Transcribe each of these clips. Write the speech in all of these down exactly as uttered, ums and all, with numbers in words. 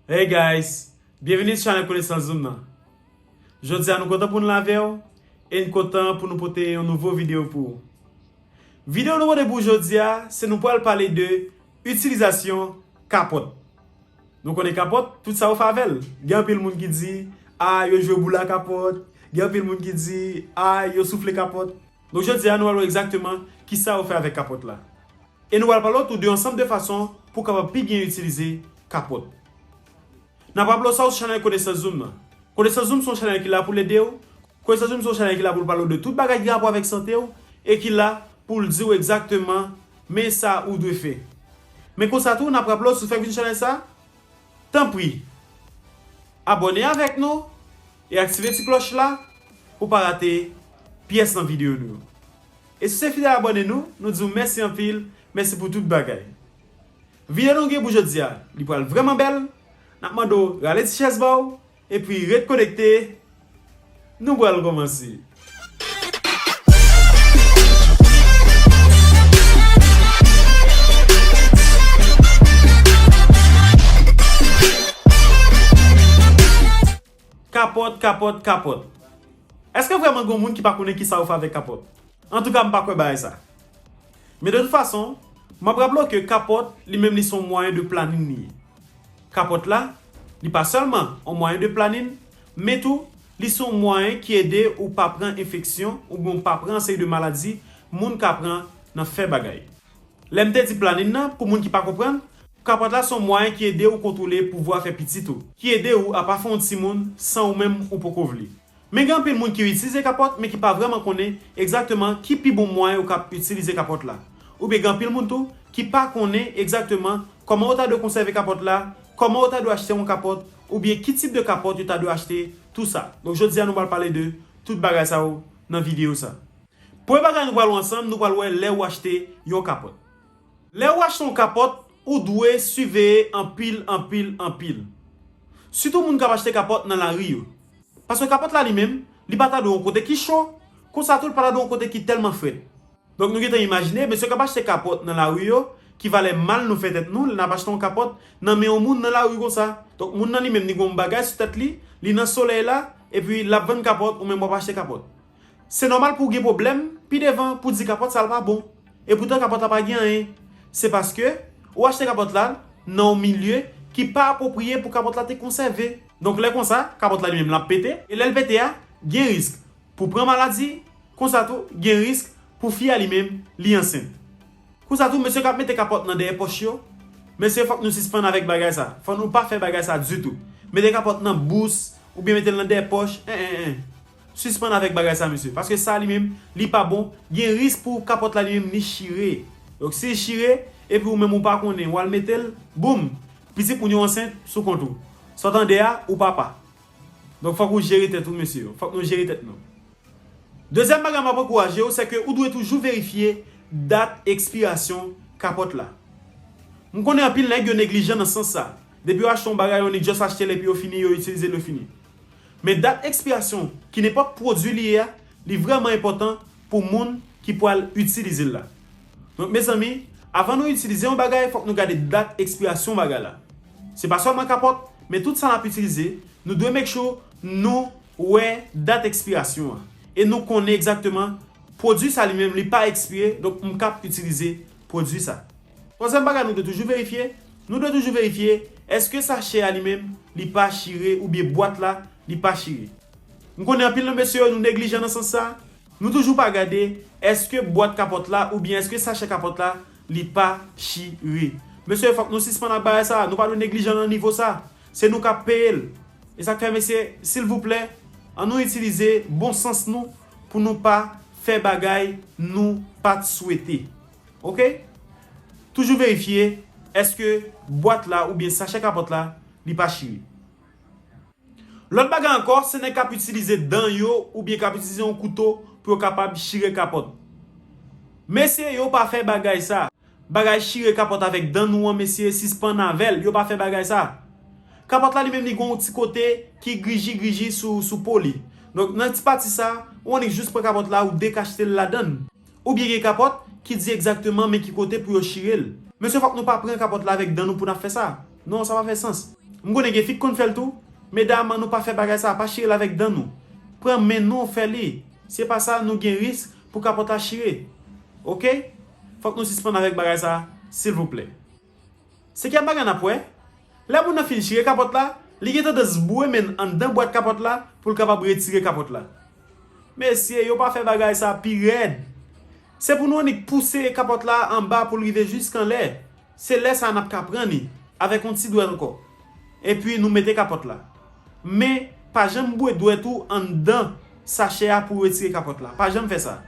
Hey guys, byenvini sou chanèl Konesans Zoom nan. Jodi a nou kontan pou nou la avè w e n kontan pou nou pote yon nouvo videyo pou ou. Videyo nou pote pou jodi a, se nou pral pale de itilizasyon kapòt. Nou konnen kapòt, tout sa yo fè avè l. Gen anpil moun ki di, a, yo jwe boul a kapòt. Gen anpil moun ki di, a, yo soufle kapòt. Donk jodi a, nou pral wè egzakteman kisa yo fè avèk kapòt la. E nou pral pale w tou de yon ansanm de fason pou w kapab pi byen itilize kapòt. N ap raple w sa w sou chanèl Konesans Zoom nan. Konesans Zoom se yon chanèl ki la pou l ede w. Konesans Zoom se yon chanèl ki la pou l pale w de tout bagay ki gen rapò avèk sante w e ki la pou l di w egzakteman men sa ou dwe fè. Men konsa tou, n ap raple w si w fèk vin sou chanèl sa, tanpri, abòne avèk nou e aktive ti klòch la pou w pa rate pyès nan videyo nou yo. E si w se fidèl abòne nou, nou di w mèsi anpil, mèsi pou tout bagay. Videyo nou gen pou jodi a, li pral vrèman bèl. N ap mande w rale ti chèz ba w, epi ret konekte. Nou pral kòmanse. Kapòt, kapòt, kapòt. Èske vrèman gen moun ki pa konnen kisa yo fè avèk kapòt? Antouka, m pa kwè bagay sa. Men de tout fason, m ap raple w ke kapòt, li menm, li se yon mwayen de planin li ye. Kapòt la, li pa sèlman yon mwayen de planin, men tou, li se yon mwayen ki ede ou pa pran enfeksyon oubyen ou pa pran yon seri de maladi moun ka pran nan fè bagay. Lè m te di planin nan, pou moun ki pa konprann, kapòt la se yon mwayen ki ede ou kontwole pouvwa fè pitit ou, ki ede ou a pa fè yon timoun san ou menm ou poko vle. Men gen anpil moun ki itilize kapòt, men ki pa vrèman konnen egzakteman ki pi bon mwayen ou kab itilize kapòt la. Oubyen gen anpil moun tou ki pa konnen egzakteman kòman ou ta dwe konsève kapòt la, kòman ou ta dwe achte yon kapòt, oubyen ki tip de kapòt yo ta dwe achte, tou sa. Donk jodi a nou pral pale de tout bagay sa yo nan videyo sa. Premye bagay nou pral wè ansanm, nou pral wè lè ou achte yon kapòt. Lè ou achte yon kapòt, ou dwe siveye anpil, anpil, anpil. Sitou moun k ap achte kapòt nan lari yo. Paske kapòt la li menm, li pa ta dwe yon kote ki cho, konsa tou li pa ta dwe yon kote ki tèlman frèt. Donk nou gentan imajine, mesye k ap achte kapòt nan lari yo, ki valè mal nou fè tèt nou, lè n ap achte yon kapòt nan men yon moun nan lari konsa. Donk moun nan li menm, li gen yon bagay sou tèt li, li nan solèy la, epi l ap vann kapòt, ou menm w ap achte kapòt. Se nòmal pou w gen pwoblèm pi devan pou w di kapòt sa l pa bon. Epoutan kapòt la pa gen anyen. Se paske ou achte kapòt la nan yon milye ki pa apwopriye pou kapòt la te konsève. Donk lè konsa, kapòt la li menm l ap pete. E lè l pete a, gen risk pou pran maladi, konsa tou gen risk pou fi a li menm li ansent. Konsa tou, mesye k ap mete kapòt nan dèyè pòch yo, mesye, fòk nou sispann avèk bagay sa. Fò nou pa fè bagay sa ditou. Mete kapòt nan bous, oubyen mete l nan dèyè pòch, en, en, en. Sispann avèk bagay sa, mesye. Paske sa li menm, li pa bon. Gen risk pou kapòt la li menm, li chire. Donk, si l chire, epi ou menm ou pa konnen, w al mete l, boum! Pitit moun yo ansent sou kont ou. Sa w tande a, ou papa. Donk, fòk ou jere tèt ou, mesye yo. Fòk nou jere tèt nou. Dezyèm bagay m ap ankouraje w, se ke ou dwe toujou verifye dat ekspirasyon kapòt la. M konnen anpil nèg yo neglijan nan sans sa. Depi yo achte yon bagay, yo nik just achte l epi yo fini, yo itilize l, yo fini. Men dat ekspirasyon ki nenpòt pwodui li ye a, li vrèman enpòtan pou moun ki pral itilize l la. Donk, mezanmi, avan nou itilize yon bagay, fòk nou gade dat ekspirasyon bagay la. Se pa sèlman kapòt, men tout sa n ap itilize, nou dwe make sure nou wè dat ekspirasyon an. E nou konnen egzakteman pwodui sa li menm li pa ekspire, donk m k ap itilize pwodui sa. Twazyèm bagay nou dwe toujou verifye, nou dwe toujou verifye èske sachè a li menm li pa chire oubyen bwat la li pa chire. M konnen anpil nan mesye yo nou neglijan nan sans sa. Nou toujou pa gade èske bwat kapòt la oubyen èske sachè kapòt la li pa chire. Mesye, fòk nou sispann ak bagay sa, nou pa dwe neglijan nan nivo sa. Se nou k ap peye l. E sa k fè, mesye, silvouplè, ann nou itilize bon sans nou pou nou pa fè bagay nou pa t swete. Oke? Toujou verifye èske bwat la oubyen sachè kapòt la li pa chire. Lòt bagay ankò, se nèg k ap itilize dan yo oubyen k ap itilize yon kouto pou yo kapab chire kapòt. Mesye, yo pa fè bagay sa. Bagay chire kapòt avèk dan nou an, mesye, sispann avè l. Yo pa fè bagay sa. Kapòt la li menm li gen yon ti kote ki griji griji sou, sou po li. Donk, nan ti pati sa, ou annik jis pran kapòt la, ou dekachte l ladan l. Oubyen gen kapòt ki di egzakteman men ki kote pou yo chire l. Mesye, fòk nou pa pran kapòt la avèk dan nou pou n ap fè sa. Non, sa pa fè sans. M konnen gen fi k konn fè l tou. Medam, ann nou pa fè bagay sa, pa chire l avèk dan nou. Pran men nou fè li. Si se pa sa, nou gen risk pou kapòt la chire. Oke? Fòk nou sispann avèk bagay sa, silvouplè. Senkyèm bagay n ap wè, lè moun nan fin chire kapòt la, li gen tandans boure men l anndan bwat kapòt la pou l kapab retire kapòt la. Mesye, yo pa fè bagay sa pi rèd. Se pou nou annik pouse kapòt la anba pou l rive jiskanlè. Se lè sa a n ap ka pran li avèk yon ti dwèt ankò. Epi nou mete kapòt la. Men, pa janm boure dwèt ou anndan sachè a pou w retire kapòt la. Pa janm fè sa.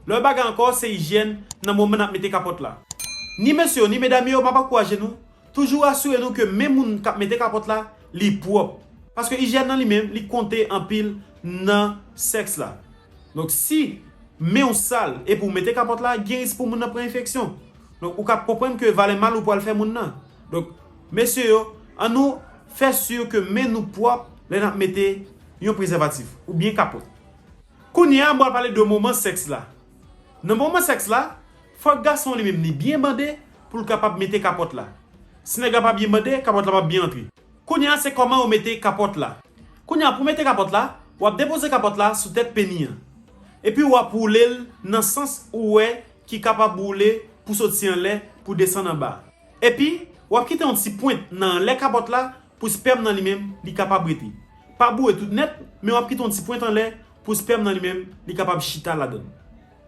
Lòt bagay ankò, se ijyèn nan moman n ap mete kapòt la. Ni mesye yo, ni medam yo, m ap ankouraje nou, toujou asire nou ke men moun k ap mete kapòt la, li pwòp. Paske ijyèn nan li menm, li konte anpil nan sèks la. Donk, si men w sal epi w mete kapòt la, gen risk pou moun nan pran enfeksyon. Donk, ou ka konprann ke valè mal ou pral fè moun nan. Donk, mesye yo, ann nou fè si ke men nou pwòp lè n ap mete yon prezèvatif oubyen kapòt. Kounye a, m pral pale de moman sèks la. Nan moman sèks la, fòk gason li menm li byen bande pou l kapab mete kapòt la. Si nèg la pa byen bande, kapòt la p ap byen antre. Kounye a, se kòman yo mete kapòt la. Kounye a, pou mete kapòt la, w ap depoze kapòt la sou tèt peni an. Epi w ap woule l nan sans ou wè ki kapab woule pou soti anlè, pou desann anba. Epi, w ap kite yon ti pwent nan anlè kapòt la pou spèm nan li menm, li kapab rete. Pa boure tout nèt, men w ap kite yon ti pwent anlè pou spèm nan li menm, li kapab chita ladan l.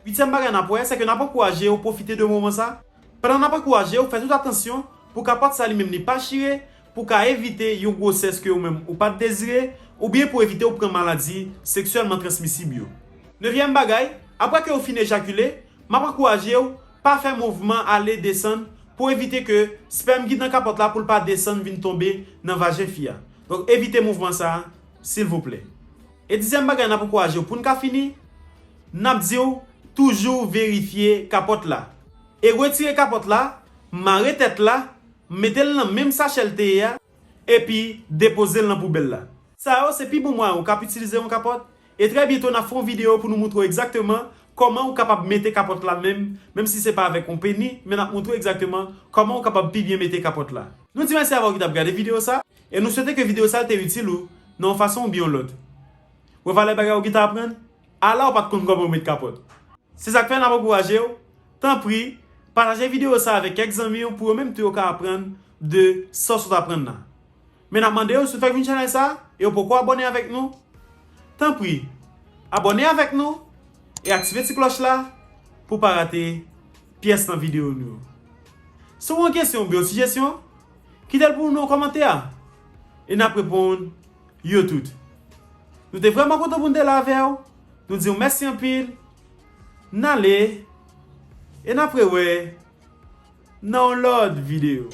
Uityèm bagay n ap wè, se ke n ap ankouraje w pwofite de moman sa. Pandan n ap ankouraje w, fè tout atansyon pou kapòt sa li menm li pa chire, pou ka evite yon gwosès ke ou menm ou pa t dezire, oubyen pou evite w pran maladi seksyèlman transmisib yo. Nevyèm bagay, apre ke w fin ejakile, m ap ankouraje w pa fè mouvman ale desann pou evite ke spèm ki nan kapòt la pou l pa desann vin tonbe nan vajen fi a. Donk, evite mouvman sa a, silvouplè. E dizyèm bagay n ap ankouraje w pou n ka fini, n ap di w toujou verifye kapòt la. E retire kapòt la, mare tèt la, mete l nan menm sachè l te ye a, epi depoze l nan poubèl la. Sa yo se pi bon mwayen ou kab itilize yon kapòt, e trè byento n ap fè yon videyo pou nou moutre w egzakteman kòman ou kapab mete kapòt la menm, menm si se pa avèk yon peni, men n ap moutre w egzakteman kòman ou kapab pi byen mete kapòt la. Nou di mèsi avè w ki t ap gade videyo sa, e nou swete ke videyo sa te itil ou nan yon fason oubyen yon lòt. Wè valè bagay ou gentan aprann? Ala w pa t konn kòman w met kapòt. Se sa k fè n ap ankouraje w, tanpri, pataje videyo sa avèk kèk zanmi w pou yo menm tou yo ka aprann de sa w sot aprann la. Men n ap mande w, si w fèk vin chanèl sa e w poko abòne avèk nou, tanpri, abòne avèk nou e aktive ti klòch la pou w pa rate pyès nan videyo nou yo. Si w gen yon kesyon oubyen yon sijesyon, kite l pou nou nan kòmantè a e n ap reponn yo tout. Nou te vrèman kontan pou n te la avè w. Nou di w mèsi anpil. N ale e n ap rewè nan yon lòt videyo.